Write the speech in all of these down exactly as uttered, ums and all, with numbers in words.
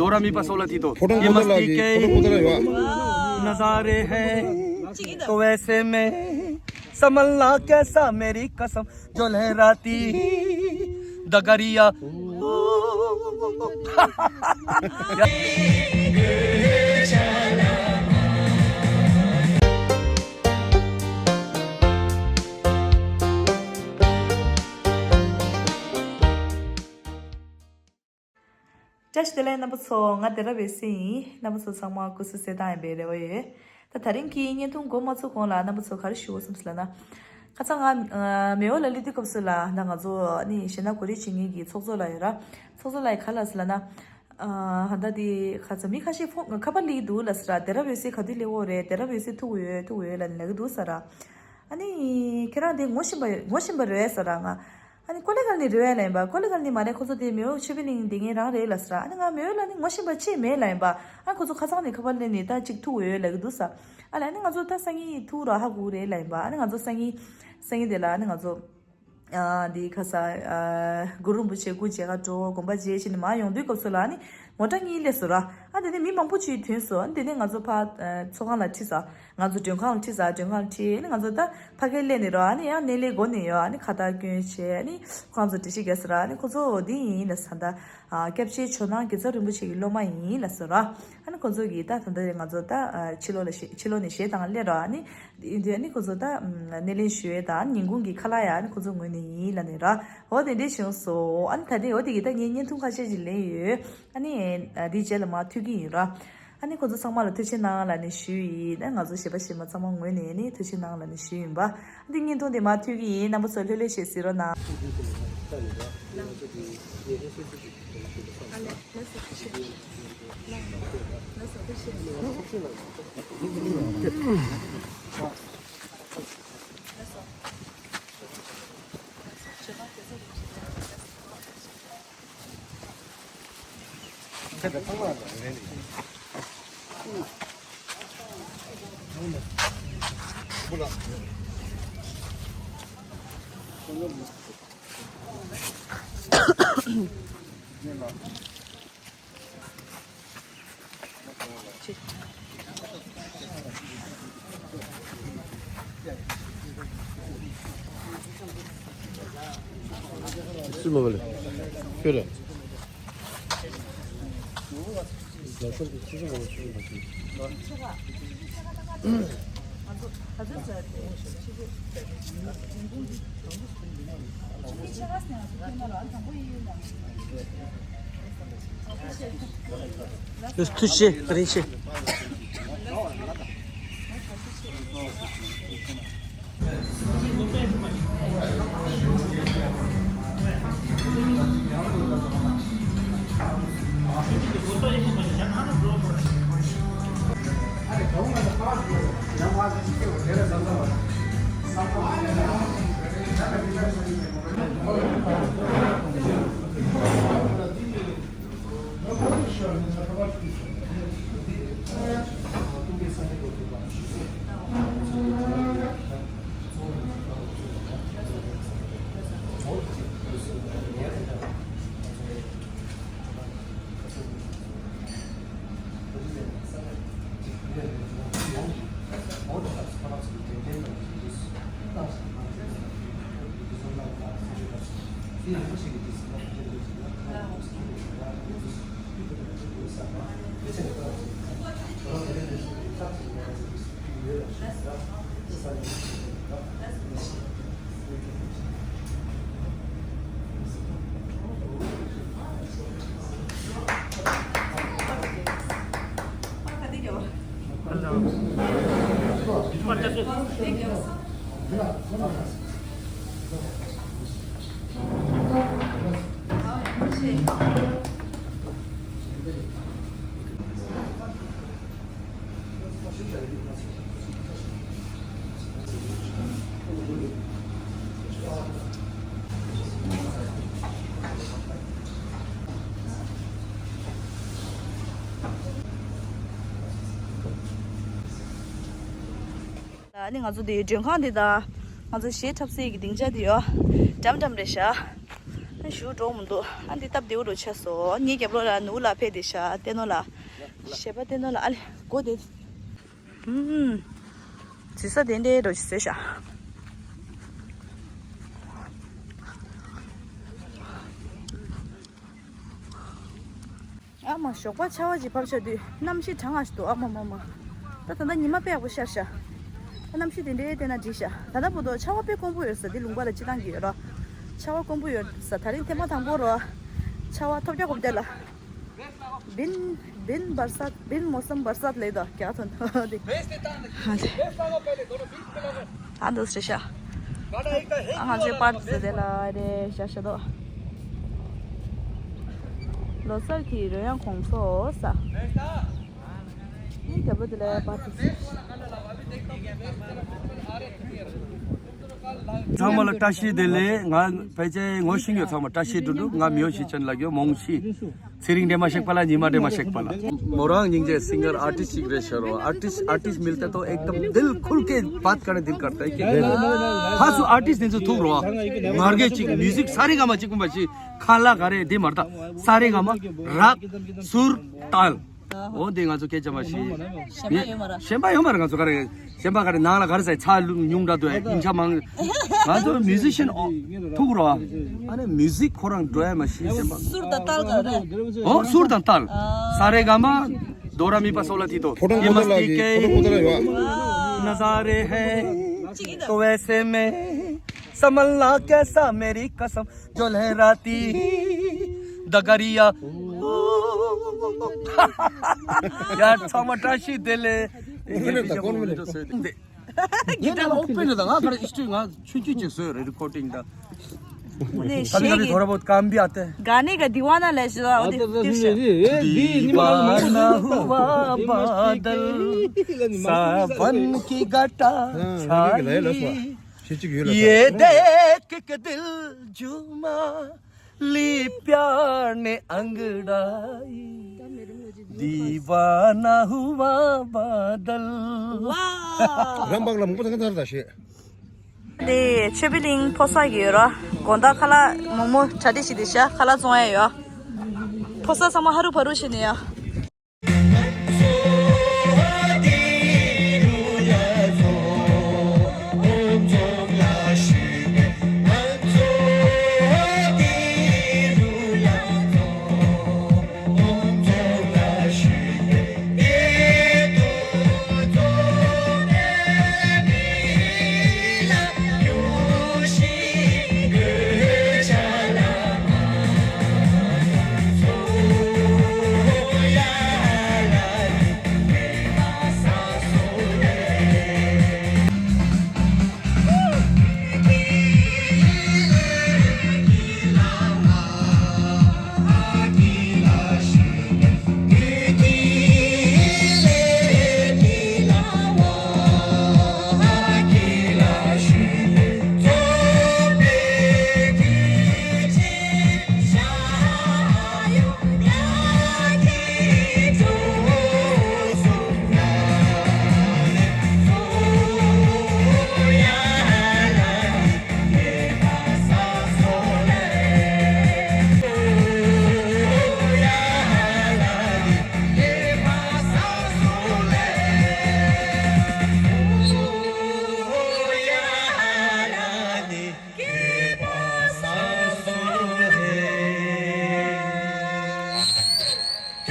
Do re mi fa so la ti do. Photo ये मस्ती के फोटो उतारा हुआ। नजारे हैं तो ऐसे में संभलना कैसा मेरी कसम जो लहराती डगरिया। བཀྲ་ཤིས་བདེ་ལེགས་རྣམ་པ་ཚོ། ང་སྡེ་ར་བེ་སི་ཡིན། རྣམ་པ་ཚོ་ཚང་མ་སྐུ་གཟུགས་གསལ་ཐང་ཡིན་པའི་རེ་བ་ཡོད། ད་དེ་རིང་གི་བརྙན་ཐུང་འགོ་མ་ཚུགས་གོང་ལ་རྣམ་པ་ཚོ་ག་རེ་ཞུ་དགོས་བསམ་སོང་ལབ་ན། ཁ་སང་ང་ཨ་མེའོ་ལ་སླེབས་དུས་སྐབས་སུ་ལ་ད་ང་ཚོ་ཨ་ནི་གཞས་སྣ་གོ་སྒྲིག་བྱེད་མཁན་གྱི་ཚོགས་གཙོ་ལགས་ཡོད་ར། ཚོགས་གཙོ་ལགས་ཡིས་ག་ལབ་སོང་ལབ་ན། ཨ་ད་དེ་ཁ་ཚ་མི་ཁ་ཤས་ཕོ་ཁ་པར་སླེབས་འདུག་ལབ་སོང་ར། སྡེ་ར་བེ་སི་ག་དུས་སླེབས་ཡོད་རེད། སྡེ་ར་བེ་སི་ཐུག་ཡོད་ཐུག་ཡོད་ལབ་ནས་ལབ་ཀྱི་འདུག་ཟེར་ར། ཨ་ནི་ཁྱེད་རང་དེ་ངོ་ཤེས་པ་ངོ་ཤེས་པ་རེད་ཟེར་ར་ང་། ཨ་ནི་ཀོ་ལེ་གལ་ནི་རེད་ལབ་ཡིན་པ། ཀོ་ལེ་གལ་ནི་མ་རེད། ཁོ་ཚོ་དེ་མེའོ་ཆོས་འཕེལ་གླིང་དེ་ངའི་རང་རེད་ལབ་ཟེར་ར། ཨ་ནི་ང་མེའོ་ལ་ནི་ངོ་ཤེས་པ་ཅིག་མེད་ལབ་ཡིན་པ། ཨ་ཁོ་ཚོ་ཁ་སང་ནས་ཁ་པར་སླེབས་ནས་ད་ཅིག་ཐུག་ཡོད་ལབ་ཀྱི་འདུག་ཟེར། ཨ་ལ་ཨ་ནི་ང་ཚོ་ད་སང་ཉིན་ཐུག་ར་ཧ་གོ་རེད་ལབ་ཡིན་པ། ཨ་ནི་ང་ཚོ་སང་ཉིན་སང་ཉིན་དེ་ལ་ཨ་ནི་ང་ཚོ་ཨ་འདི་ཁ་ས་ཨ་གུ་རུ་རིན་པོ་ཆེ་སྐུ་མཇལ་ཁ་འགྲོ། དགོན་པ་མཇལ་བྱས་ནས་མར་ཡོང་དུས་སྐབས་སུ་ལ་ཨ་ནི་མོ་ཊ་གཉིས་སླེབས་སོང་ར། ཨ་དེ་ནས་མི་མང་པོ་ཅིག་ཐོན་སོང་། ཨ་ནི་དེ་ནས་ང་ཚོ་ཕར་ཨ་ཚོགས་ཁང་ལ་ཁྲིད་ས། ང་ཚོ་མགྲོན་ཁང་ལ་ཁྲིད་ས། མགྲོན་ཁང་ལ་ཁྲིད། ཨ་ནི་ང་ཚོ་ད་ཕ་གིར་སླེབས་ནས་ར། ཨ་ནི་ཡང་སྣེ་ལེན་སྒོ་ནས་ཡོད། ཨ་ནི་ཁ་བཏགས་སྐྱོན་བྱས། ཨ་ནི་ཁོང་ཚོ་འགྲེལ་བཤད་རྒྱག་ས་ར། ཨ་ནི་ཁོང་ཚོ་འདི་ཡིན་ལབ་ས། ད་ཨ་སྐྱབས་རྗེ་ཇོ་ནང་དགེ་རྩ་རིན་པོ་ཆེ་གི་སློབ་མ་ཡིན་ལབ་སོང་ར། ཨ་ནི་ཁོང་ཚོ་གིས་ད་ད་ལྟ་ང་ཚོ་ད་ཨ་ཕྱི་ལོགས་ལ་གཞས་ཕྱི་ལོགས་ནས་གཞས་བཏང་སླེབས་ར། ཨ་ནི་འདི་ཨ་ནི་ཁོང་ཚོ་ད་ཨ་སྣེ་ལེན་ཞུ་ཡས་དང་ཉིན་གུང་གི་ཁ་ལག་ཡ་ཨ་ནི་ཁོང་ཚོ་ངོས་ནས་ཡིན་ལབ་ནས་ར། འོ་དེ་འདྲས་བྱུང་སོང་། ཨ་ནི་ད་ལྟ་འོ་དེ་གི་ད་ངས་བརྙན་ཐུང་ཁ་ཤས་ཅིག་ལེན་ཡོད། ཨ་ནི་ཨ་དེའི་རྗེས་ལ་མར་ཐུག་གི་ཡིན་ར། ཨ་ནི་ཁོང་ཚོ་ཚང་མ་ལ་ཐུགས་རྗེ་གནང་ལབ་ནས་ཞུས་ཡིན། ཨ་ང་ཚོ་གཞས་པ་གཞས་མ་ཚང་མ་ངོས་ནས་ནི་ཐུགས་རྗེ་གནང་ལབ་ནས་ཞུས་ཡིན་པ། ཨ་འདི་བརྙན་ཐུང་དེ་མར་ཐུག་གི་ཡིན། རྣམ་པ་ཚོ་ལྷོད་ལྷོད་བྱས་གཟིགས་རོགས་གནང་། ཐུགས་རྗེ་ཆེ། བཀའ་དྲིན་ཆེ། ཨ་ནི་ང་ཚོ་འདི་མགྲོན་ཁང་འདི་དང་ང་ཚོ་གཞས་འཁྲབ་སའི་གི་སྡིངས་ཆ་འདི་ཡོད། འགྲམ་འགྲམ་རེད་ཤག་ཞུ་འགྲོ་མི་འདུག་ཨ་འདི་སྟབས་བདེ་བོ་འགྲོ་ཆགས་སོང་། ངའི་རྒྱབ་ལོགས་ལ་ནུ་ལ་ཕེབས་དེ་ཤ་བསྟན་ནོ་ལ། ཞེ་པ་བསྟན་ནོ་ལ་ཨ་ལེ་སྒོ་དེ། ཧུམ། རྫི་ས་དེ་འདྲའི་འགྲོ་ཞིག་བཟོས་ཤག་ཨ་མ་ཞོགས་པ་ཆར་པ་ཅིག་བབས་ཤག་དུས་གནམ་གཤིས་གྲང་ང་ཞིག་འདུག་ཨ་མ་མ་མ། ད་ད་ལྟ་ཉི་མ་དཔེ་ཡག་པོ་ཤར་ཤག་གནམ་གཤིས་དེ་འདྲའི་བལྟས་ན་འགྲིག་ཤག་ད་ལྟ་བར་དུ་ཆར་པ་དཔེ་དཀོན་པོ་ཡོད་ས་འདི་ལུང་པ་ལ་སྤྱི་བཏང་གི་ཡོད་ར། ཆར་པ་དཀོན་པོ་ཡོད་ས། ད་རིང་ཐེངས་མ་དང་པོ་ར། ཆར་པ་ཐོབ་རྒྱག་གོ་བསྡད་ལ། बिन बिन बरसात, बिन मौसम बरसात ले दो क्या थन दे। ཨ་འདུག་སེ་ཤ། ཨ་ང་ཚོའི་པར་ཙེ་དེ་ལ་རེ་ཤ་ཤ་དོ། ལོ་སར་གྱི་རོལ་དབྱངས་གོང་ཚོ་ས། ཨིན་དེ་བོ་དེ་ལ་པར་ཙེ། ཚང་མ་ལ་བཀྲ་ཤིས་བདེ་ལེགས། ང་ཕལ་ཆེར་ངོ་ཤེས་ཡོད། ཚང་མ་བཀྲ་ཤིས་བདེ་ལེགས། ང་མིའོ་ཤི་ཅན་ལ་གྱོ་མོང་ཤི། ཚེ་རིང་འདྲེ་མ་ཤེག་པ་ལ། ཉི་མ་འདྲེ་མ་ཤེག་པ་ལ། མོ་རང་སྙིང་རྗེ། सिंगर आर्टिस्ट ཅིག་རེད་ཤག་རོ། आर्टिस्ट आर्टिस्ट मिलते तो एकदम दिल खुल के बात करने दिल करता है कि ཧ་སུ་आर्टिस्ट ནི་ཚོ་ཐུག་རོ། མར་གེ་ཅིག་མིའུ་ཟིག་ས་རེ་ག་མ་ཅིག་པ་ཞིག་ཁ་ལ་ག་རེ་དེ་མར་ད་ས་རེ་ག་མ་རག་སུར་ཏཱལ། འོ་འདི་ང་ཚོ་སྐད་ཆ་མ་ཤེས། གཞན་པ་ཡོད་མ་རེད། གཞན་པ་ཡོད་མ་རེད། ང་ཚོ་ག་རེ་གཞན་པ་ག་རེ་ནང་ལ་ག་རེ་ཟེར་ཚ་ཉུང་འདྲ་འདུག་ཨིན་ཆ་མང་། ང་ཚོ་མིའུ་ཟི་ཤན་ཨོ་ཐུག་རོ། ཨ་ནི་མིའུ་ཟིག་ཁོ་རང་འགྲོ་ཡ་མ་ཤེས་གཞན་པ། སུར་དང་ཏཱལ་ག་རེ། ཨོ་སུར་དང་ཏཱལ། ས་རེ་ག་མ་དོ་ར་མི་པ་སོ་ལ་ཐི་དོ། ཕོ་བྲང་ཀུན་ཏ་ལ་གི་ཕོ་བྲང་ཀུན་ཏ་ལ་ཡོད། नजारे हैं तो ऐसे में संभलना कैसा मेरी कसम जो लहराती डगरिया। यार ཚང་མ་བཀྲ་ཤིས་བདེ་ལེགས། ཡིན་ད་ཀོན་མི་ད་སོས་ཏེ། ངས་ད་ཨོ་པེན་ད་ང་ག་རེ་སི་ཊུ་ང་ཆུང་ཆུང་ཅིག་བཟོས་རེད། རི་ཀོར་ཌིང་ད། ནས་ཤེས་ཀྱི། थोड़ा बहुत काम भी आता है। गाने का दीवाना ले चला वो दे। दीवाना हुआ बादल सावन की घटा छाई। ये देख के दिल झूमा ली प्यार ने अंगड़ाई। दीवाना हुआ बादल। རམ་འབག་ལ་མང་པོ་ཚང་ཚར་ད་ཤེས། དེ་ཆོས་པི་གླིང་ཕོ་གསར་གྱི་ཡོད་ར། དགོང་དག་ཁ་ལག་མོག་མོག་གྲ་སྒྲིག་བྱེད་དེ་ཤ་ཁ་ལག་བཙོང་ཡ་ཡོད། ཕོ་གསར་ཚང་མ་ཧ་རུ་ཕ་རུ་བྱེད་ནས་ཡ།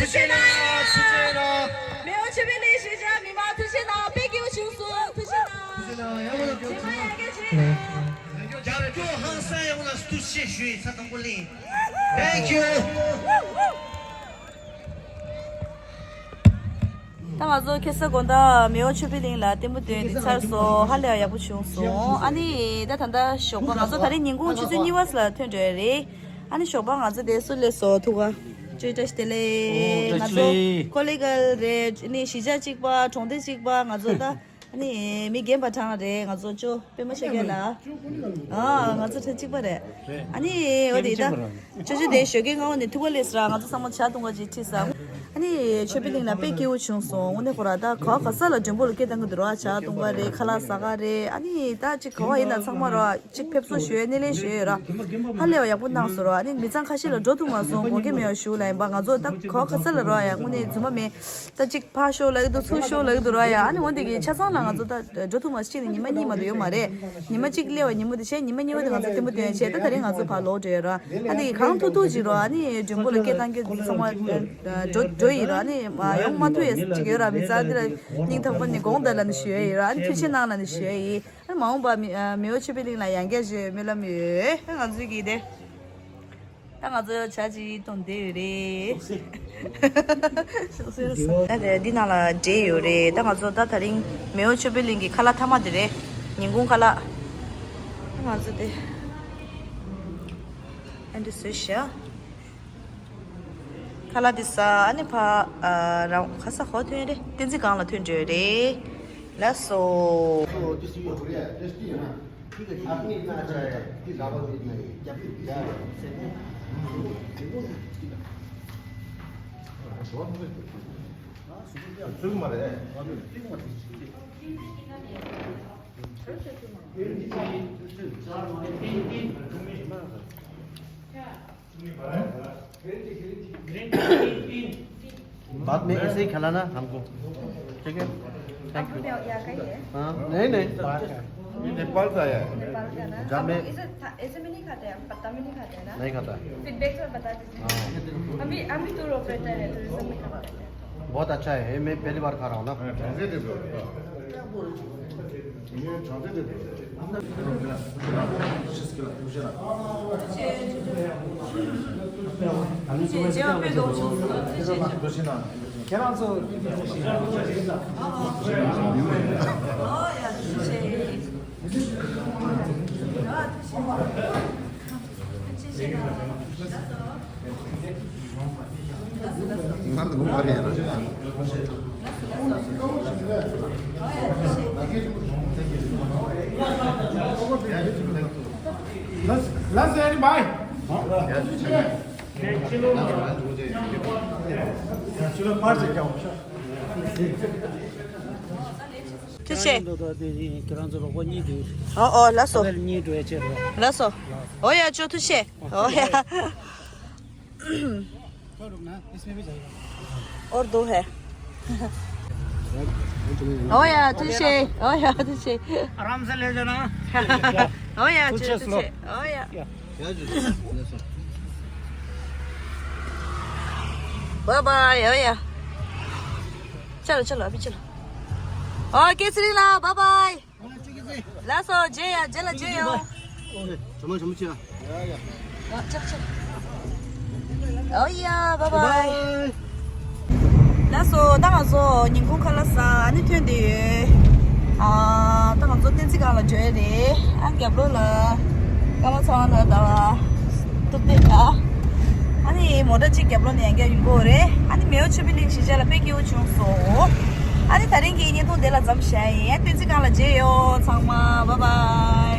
ཐུགས་རྗེ་གནང་། ཐུགས་རྗེ་གནང་། མེའོ་ཆོས་པའི་གླིང་གཞིས་ཆགས་མི་མང་ཐུགས་རྗེ་གནང་། དཔེ་སྐྱིད་པོ་བྱུང་སོང་། ཐུགས་རྗེ་གནང་། ཐུགས་རྗེ་གནང་། ཡག་པོ་ལ་ཐུགས་རྗེ་གནང་། རྒྱ་སྐྱོ་ཧང་སང་ཡག་པོ་ལ་ཐུགས་རྗེ་ཆེ་ཞུ་ཡི་ཚ་དང་པོ་གླིང་། Thank you། ད་ང་ཚོ་ཁ་སང་དགོང་དག་མེའོ་ཆོས་པའི་གླིང་ལ་ལྟད་མོ་སྟོན་དེ་ཚར་སོང་། ཧ་ལས་ཡག་པོ་བྱུང་སོང་། ཨ་ནི་ད་ད་ལྟ་ཞོགས་པ་ང་ཚོ་ད་རེས་ཉིན་གུང་ཆུ་ཚོད་གཉིས་པ་ལ་ཐོན་འགྲོ་ཡ་རེད། ཨ་ནི་ཞོགས་པ་ང་ཚོ་དེ་སུ་སླེབས་སོང་ཐུག་ག་ཅོ་ཅོ་ཞིག་དེ་ལས་ང་ཚོ་ཀོ་ལི་གལ་རེད། ཨ་ནི་གཞིས་ཆགས་གཅིག་པ་གྲོང་སྡེ་གཅིག་པ་ང་ཚོ་ད། ཨ་ནི་མི་རྒན་པ་གྲངས་རེད། ང་ཚོ་ཅོ་པད་མ་ཤོད་མཁན་ལ། ཨ་ང་ཚོ་ཐེངས་གཅིག་པ་རེད། ཨ་ནི་འོ་དེ་ད་ཅོ་ཅོ་དེ་ཞོགས་ཀས་སྔ་བོ་ནས་ཐུག་པ་སླེབས་སོང་ར། ང་ཚོ་ཚང་མ་ཇ་འཐུང་ག་ཅིག་ཁྲིད་ས། ཨ་ནི་ཆོས་པའི་གླིང་ལ་དཔེ་སྐྱིད་པོ་བྱུང་སོང་། དངོས་གནས་ཁོ་ར་ད་ག་བ་ག་ས་ལ་མགྲོན་པོ་ལ་སྐད་བཏང་གི་འདུག་ར། ཇ་འཐུང་ག་རེད། ཁ་ལག་ཟ་ག་རེད། ཨ་ནི་ད་ཅིག་ག་བ་ཡིན་ན་ཚང་མ་ར་ཅིག་ཕེབས་བསུ་ཞུ་ཡས་སྣེ་ལེན་ཞུ་ཡས་ཡོད་ར། ཧ་ལས་པ་ཡག་པོ་གནང་སོང་ར། ཨ་ནི་མི་ཚང་ཁ་ཤས་ལ་འགྲོ་ཐུབ་མ་སོང་། དགོངས་འགལ་མེད་པ་ཞུ་ལ་ཡིན་པ། ང་ཚོ་ད་ག་བ་ག་ས་ལ་ར་ཡ་དངོས་གནས་རྫུན་མ་མེད། ད་ཅིག་ཕར་ཤོག་ལབ་ཀྱི་འདུག་ཚུར་ཤོག་ལབ་ཀྱི་འདུག་ར་ཡ། ཨ་ནི་འོ་འདི་གི་ཆ་ཚང་ལ་ང་ཚོ་ད་འགྲོ་ཐུབ་མ་སོང་། གཅིག་ནས་ཉི་མ་གཉིས་མ་གཏོགས་ཡོད་མ་རེད། ཉི་མ་གཅིག་སླེབས་པ་ཉིན་མོ་དེ་བྱས། ཉི་མ་གཉིས་པ་དེ་ང་ཚོ་ཐིམ་ཕུག་སྟོན་བྱས། ད་དེ་རིང་ང་ཚོ་ཕར་ལོག་འགྲོ་ཡོད་ར། ཨ་ནི་གང་ཐུབ་ཐུབ་ཅིག་ར། ཨ་ནི་མགྲོན་པོ་ལ་སྐད་བཏང་གི་ཚང་མ་འགྲོ་འགྲོ་ཡིན་ར། ཨ་ནི་ཡོང་མ་ཐུབ་ཡས་ཅིག་ཡོད་ར། མི་ཚང་འདི་ལ་སྙིང་ཐག་པ་ནས་དགོངས་དག་ལབ་ནས་ཞུ་ཡས་ཡིན་ར། ཨ་ནི་ཐུགས་རྗེ་གནང་ལབ་ནས་ཞུ་ཡས་ཡིན། ཨ་ནི་མ་འོངས་པ་མི་མེའོ་ཆོས་པའི་གླིང་ལ་ཡང་བསྐྱར་ཞུ་སྨོན་ལམ་ཡོད། ཨ་ང་ཚོའི་གི་དེ། ད་ང་ཚོ་ཇ་ཅིག་འཐུང་བསྡད་ཡོད་རེད། ད་དེ་འདི་ནང་ལ་འདྲེས་ཡོད་རེད། ད་ང་ཚོ་ད་དེ་རིང་མེའོ་ཆོས་པའི་གླིང་གི་ཁ་ལག་མཐའ་མ་དེ་རེད། ཉིན་གུང་ཁ་ལག་ང་ཚོ་དེ་ཨ་འདི་བཟོས་ཤག་ཁ་ལག་འདི་ཟ། ཨ་ནི་ཕ་ཨ་རང་ག་ས་ག་ཐོན་རེད། བསྟན་འཛིན་སྒང་ལ་ཐོན་འགྲོ་རེད། ལགས་སོ། बाद में ऐसे ही खिलाना हमको, ठीक है? Thank you. आपको क्या, यहाँ का ही है? हाँ, नहीं, नहीं। ये नेपाल का है। नेपाल का ना? जब आप मैं इसे था, ऐसे में नहीं खाते हैं, हम पत्ता में नहीं खाते हैं ना? नहीं खाता। फीडबैक में बता दीजिए। हाँ। हम भी, हम भी टूर ऑपरेटर हैं, टूरिज्म में काम करते हैं। बहुत अच्छा है, ये मैं पहली बार खा रहा हूँ ना। ཁྱེད་རང་ཚོ། ཐུགས་རྗེ་ཆེ། ཁྱེད་རང་ཚོ་རོགས་པ་གཉིས་འདུག་ཨོ་ཨོ་ལགས་སོ། ཁ་ལག་གཉིས་འགྲོ་ཡ་ཆེ་རོགས། ལགས་སོ། ཨོ་ཡ་ཅོ་ཐུགས་རྗེ་ཆེ། ཨོ་ཡ། और दो है। ཨོ་ཡ་ཐུགས་རྗེ་ཆེ། ཨོ་ཡ་ཐུགས་རྗེ་ཆེ། आराम से ले जाना। ཨོ་ཡ་ཅོ་ཐུགས་རྗེ་ཆེ། ཨོ་ཡ། बाय बाय। ཨོ་ཡ། चलो चलो अभी चलो। ཨོ་ཀེ་སི་རི་ལ་बाय बाय། ལགས་སོ། མཇལ་ཡ། མཇལ་ལ་མཇལ་ཡོང་། ཨོ་ཡ། བཱའི་བཱའི། ལགས་སོ། ད་ང་ཚོ་ཉིན་གུང་ཁ་ལག་ཟ་ནི་ཐོན་བསྡད་ཡོད། ཨ་ད་ང་ཚོ་བསྟན་འཛིན་སྒང་ལ་འགྲོ་ཡ་རེད། ཨ་རྒྱབ་ལོགས་ལ་ཀརྨ་ཚེ་དབང་ལགས་དང་ཐུབ་བསྟན་ལགས། ཨ་ནི་མོ་ཊ་གཅིག་རྒྱབ་ལོགས་ནས་ཡང་བསྐྱར་ཡོང་གི་ཡོད་རེད། ཨ་ནི་མེའོ་ཆོས་པའི་གླིང་གཞིས་ཆགས་ལ་དཔེ་སྐྱིད་པོ་བྱུང་སོང་། ཨ་ནི་ད་རིང་གི་བརྙན་ཐུང་དེ་ལ་མཚམས་བཞག་ཡིན། ཨ་བསྟན་འཛིན་སྒང་ལ་མཇལ་ཡོང་། ཚང་མ་བཱའི་བཱའི།